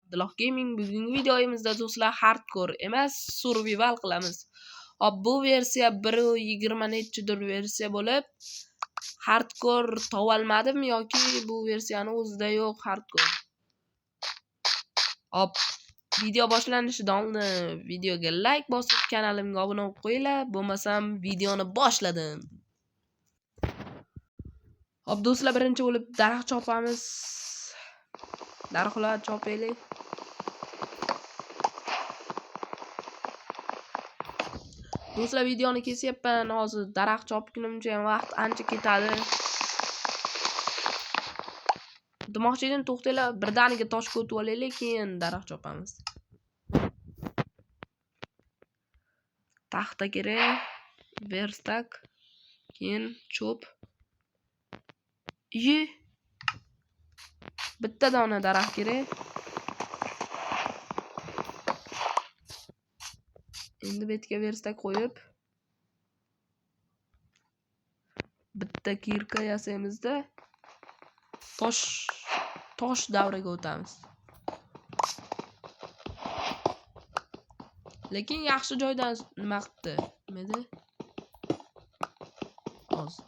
Abdulloh Gaming. Bugungi videomizda do'stlar hardcore emas, survival qilamiz. Hop, bu versiya 1.20 nechidir versiya bo'lib, hardcore tovolmadim yoki bu versiyani o'zida yo'q hardcore. Hop, video boshlanishidan oldin videoga like bosib kanalimga obuna bo'lib qo'yinglar, bo'lmasam videoni boshladim. Hop do'stlar, birinchi bo'lib daraxt chopamiz. Daraxtlar chopaylik. Do'stlar, videoni kesyapman. Hozir daraxt chopgunimcha ham vaqt ancha ketadi. Demoqchi edim, to'xtanglar, birdaniga toshga o'tib olaylik, keyin daraxt chopamiz. Taxta kerak, verstak, keyin cho'p. Iye. Bitta dona daraxt kerak. Endi bu yerga verstak qo'yib bitta kirka yasaymizda tosh davriga o'tamiz. Lekin yaxshi joydan nima qilibdi? Nima edi? Hozir.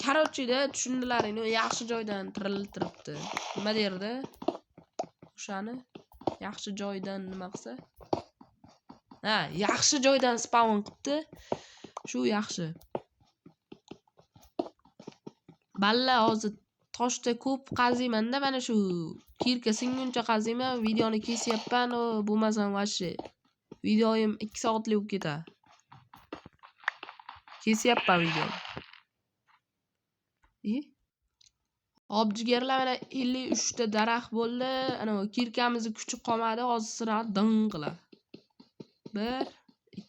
Короче-da tushundilaring, yaxshi joydan tiriltiribdi. Nima derdi? O'shani yaxshi joydan nima qilsa? Ha, yaxshi joydan spawn qilibdi. Shu yaxshi. Balla hozir toshda ko'p qaziymanda, mana shu kirka singuncha qaziyman, videoni kesyapman, bo'lmasam vashi videoyim 2 soatlik bo'lib ketadi. Kesyapman videoni. Hop jigarlar, mana 53 ta daraxt bo'ldi. Ana u kirkamizni kuchi qolmadi, hozir sira ding qiladi. 1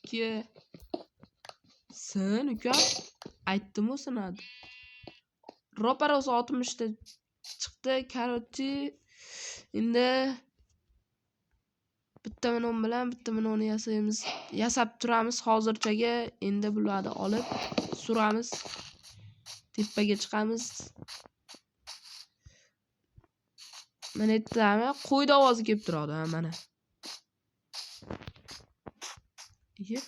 2 sin uka, aytdim-u sinadi. Ro'parosa 60 ta chiqdi. Короче, endi bitta minon bilan bitta minonni yasaymiz, yasab turamiz hozirchaga. Endi bularni olib suramiz. Tepaga chiqamiz. Mana aytdimi, qo'yda ovozi kelib turadi, ha mana. Iye.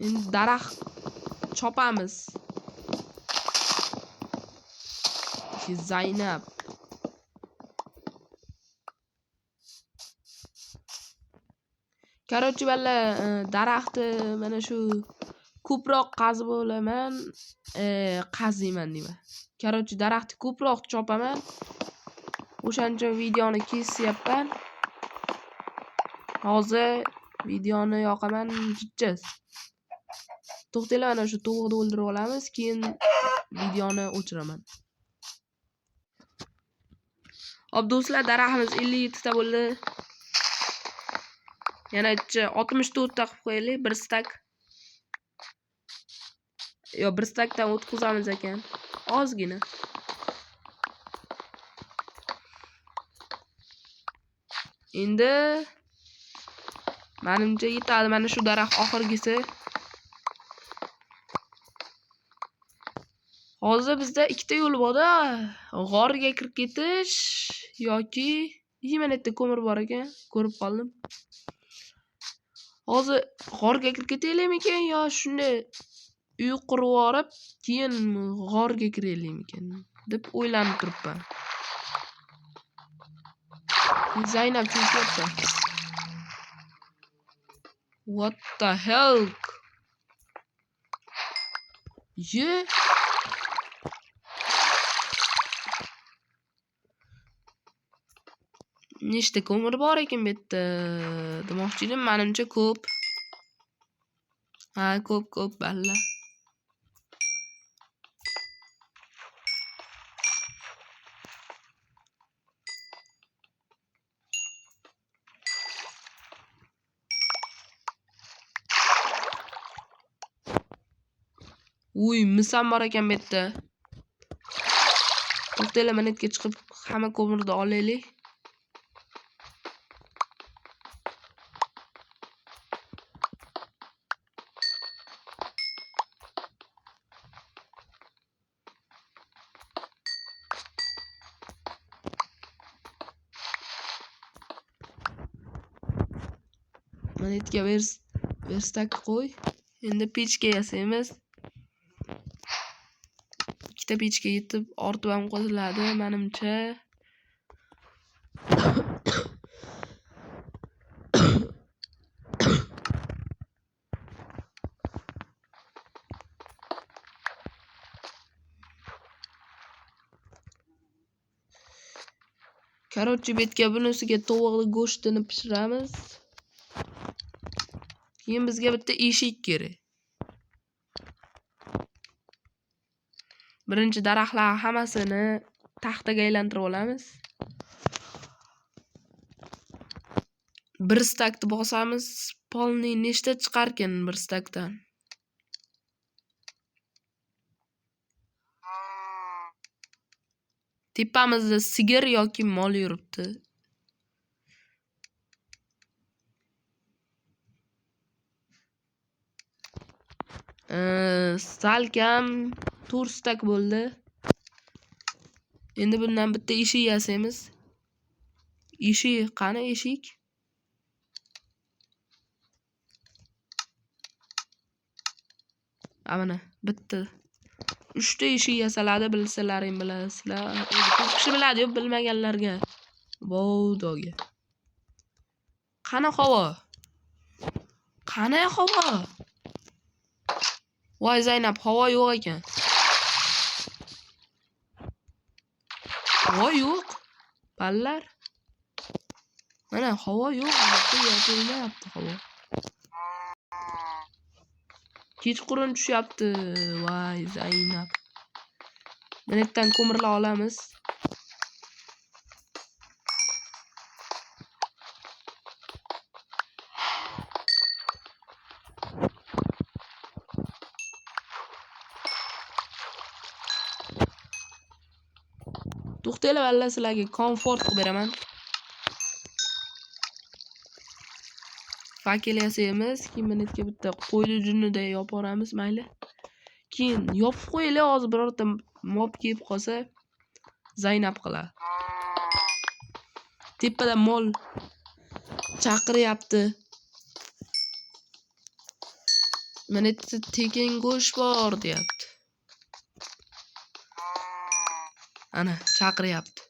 Endi daraxt chopamiz. Zaynab. Короче, balla daraxtni mana shu ko'proq qazib olaman, qaziyman deyman. Короче, daraxtni ko'proq chopaman. O'shaning uchun videoni kesyapman. Hozir videoni yoqaman, jichchas. To'xtanglar, mana shu tovuqni o'ldirib olamiz, keyin videoni o'chiraman. Hop do'stlar, daraxtimiz 57 ta bo'ldi. Yana 64 ta qilib qo'yaylik, bir stak. Yo, bir stakdan o'tkazamiz ekan. Ozgina. Endi menimcha yetadi mana shu daraxt oxirgisi. Hozir bizda ikkita yo'l bor-da. G'orga kirib ketish yoki mana yerda ko'mir bor ekan, ko'rib qoldim. Hozir g'orga kirib ketaylikmikan yo shunday uy qurib olib, keyin g'orga kiraylikmikan deb o'ylanib turibman. Zaynab cho'kayapti. What the hell? Ye. Nechta ko'mir bor ekan bu yerda? Demoqchi edim, menimcha ko'p. Ha, ko'p balla. Uy, mis ham bor ekan bu yerda. To'xtanglar, mana yerga chiqib hamma ko'mirni olaylik. Mana yerga verstak qo'y. Endi pechka yasaymiz. Ikkita pechka yetib ortib ham qo'yiladi menimcha. Короче, betga bunisiga tovuqni go'shtini pishiramiz. Keyin bizga bitta eshik kerak. Birinchi daraxtlar hammasini taxtaga aylantirib olamiz. Bir stakni bosamiz. Polni nechta chiqarkan bir stakdan? Tepamizda sigir yoki mol yuribdi. Salkam 4 stak bo'ldi. Endi bundan bitta eshik yasaymiz. Eshik qani eshik? Mana bitta. 3 ta eshik yasaladi, bilsalaring bilasizlar. Ko'p kishi biladi, yo'q bilmaganlarga. Vovdoga. Qani havo? Qani havo? Voy Zaynab, havo yo'q ekan. Havo yo'q. Ballar. Mana havo yo'q, yo'q, havo. Kechqurun tushyapti. Voy Zaynab. Mana yerdan ko'mirlar olamiz. To'xtanglar, valla sizlarga komfort qilib beraman. Fakel yasaymiz, keyin mana yerga bitta qo'yni junida yopib yuboramiz, mayli. Keyin yopib qo'yaylik, hozir birorta mob kelib qolsa Zaynab qiladi. Tepada mol chaqiryapti. Mana yerda tekin go'sht bor deyapti. Ana chaqiryapti.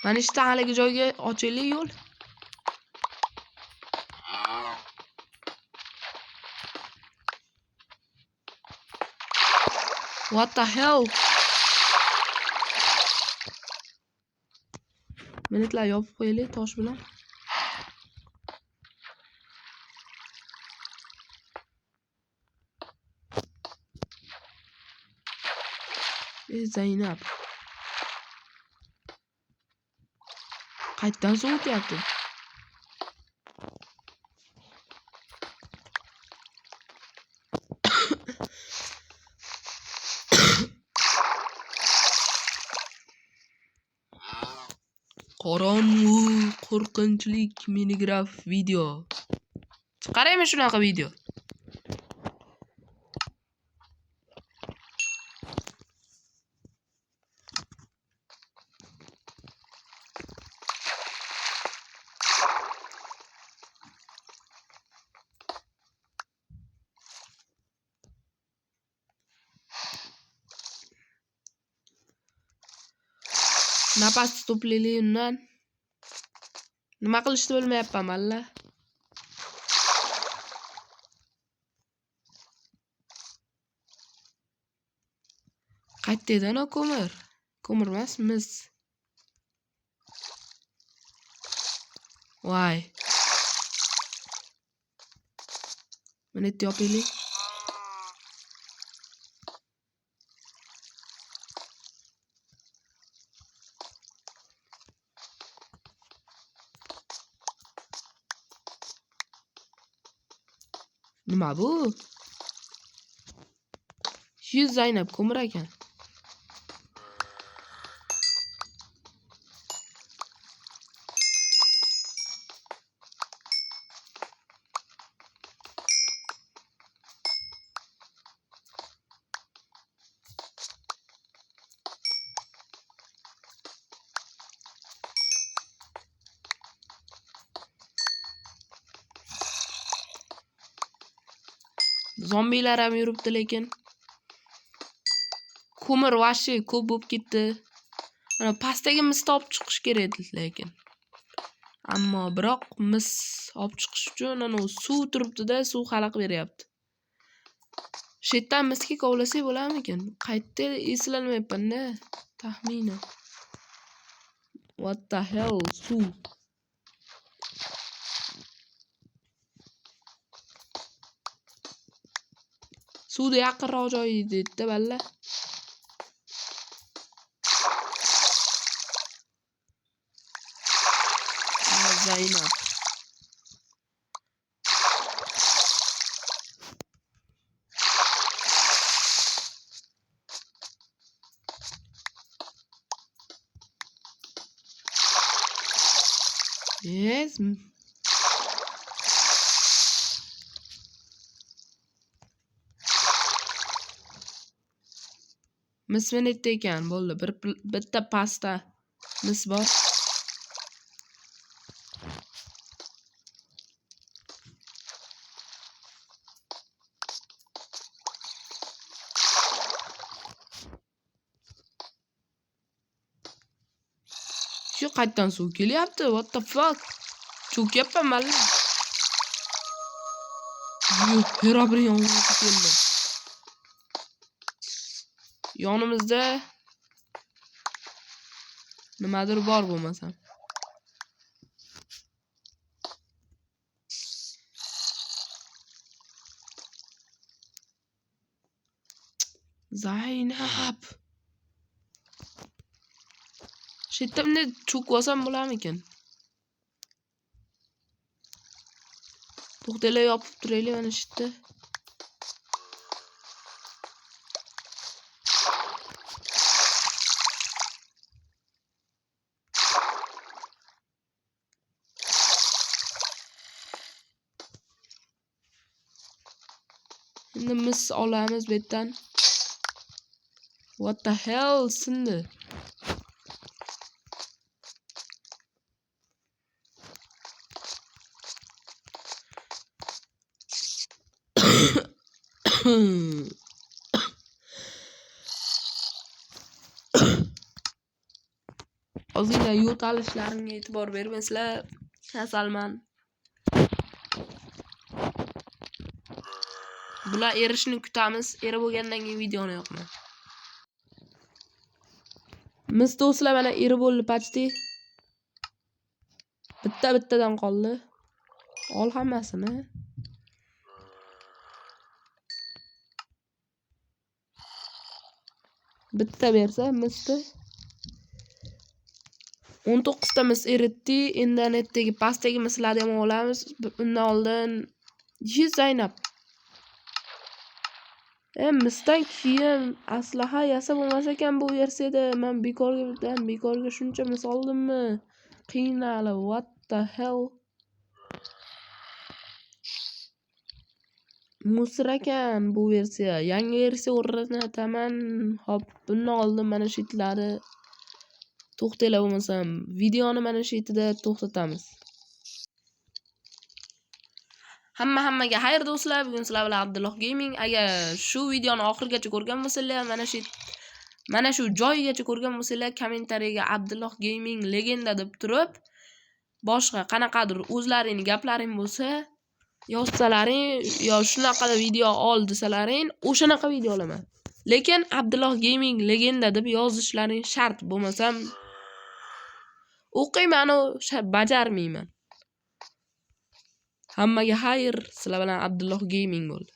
Mana işte haligi joyga ochaylik yo'l. What the hell? Minutlar yopib qo'yaylik tosh bilan. Zaynab. Qayerdan sovutyapti? Qorong'u, qo'rqinchlik Minecraft video. Chiqaraymi shunaqa video? Nafas to'playlik undan. Nima qilishni bilmayapman valla. Qayerda edi ana ko'mir? Ko'mir emas, mis. Voy. Mana yerda yopaylik. Nima bu? 100 Zaynab ko'mir ekan. Zombilar ham yuribdi lekin. Ko'mir vashi ko'p bo'lib ketdi. Mana pastdagi misni olib chiqish kerak edi lekin. Ammo biroq mis olib chiqish uchun ana suv turibdi-da, suv xalaq beryapti. Shu yerdan misga kovlasak bo'larmikin? Qayerda eslanmayapman-da, taxminan. What the hell, suv. Suvda yaqinroq joyi dedi-da balla. Zaynab. Yes. Mis minetda ekan, bo'ldi. Bitta pasta mis bor. Shu qayerdan suv kelyapti? What the fuck? Cho'kyapman malla. Yo'q, Herobrine yong'insi keldi. Yonimizda nimadir bor bo'lmasam. Zaynab. Shu yerda bunday cho'kib olsam bo'larmikin? To'xtanglar, yopib turaylik mana shu yerda. Endi mis olamiz bu yerdan. What the hell, sindi. Ozgina yo'talishlarimga e'tibor bermaysizlar, kasalman. Bular erishini kutamiz. Erib bo'lgandan keyin videoni yoqman. Mis do'stlar mana erib bo'ldi почти. Bitta-bittadan qoldi. Ol hammasini. Bitta bersa misni. 19 ta mis eritdi. Endi netdagi pastdagi mislarni ham olamiz. Undan oldin Zaynab. Misdan keyin aslaha yasab bo'lmas ekan bu versiyada. Men bekorga shuncha mis oldimmi? Qiynalib, what the hell? Musir ekan bu versiya. Yangi versiya o'rnataman. Hop, bundan oldin mana shu itlarni to'xtanglar bo'lmasam videoni mana shu yerda to'xtatamiz. Hammaga xayr do'stlar. Bugun sizlar bilan Abdulloh Gaming. Agar shu videoni oxirigacha ko'rgan bo'lsanglar, mana shu joyigacha ko'rgan bo'lsanglar, kommentariyaga Abdulloh Gaming legenda deb turib, boshqa qanaqadir o'zlaringning gaplaring bo'lsa yozsalaring yo shunaqa video ol desalaring, o'shanaqa video olaman. Lekin Abdulloh Gaming legenda deb yozishlaring shart, bo'lmasam o'qiyman u bajarmayman. Hammaga xayr, sizlar bilan Abdulloh Gaming bo'ldi.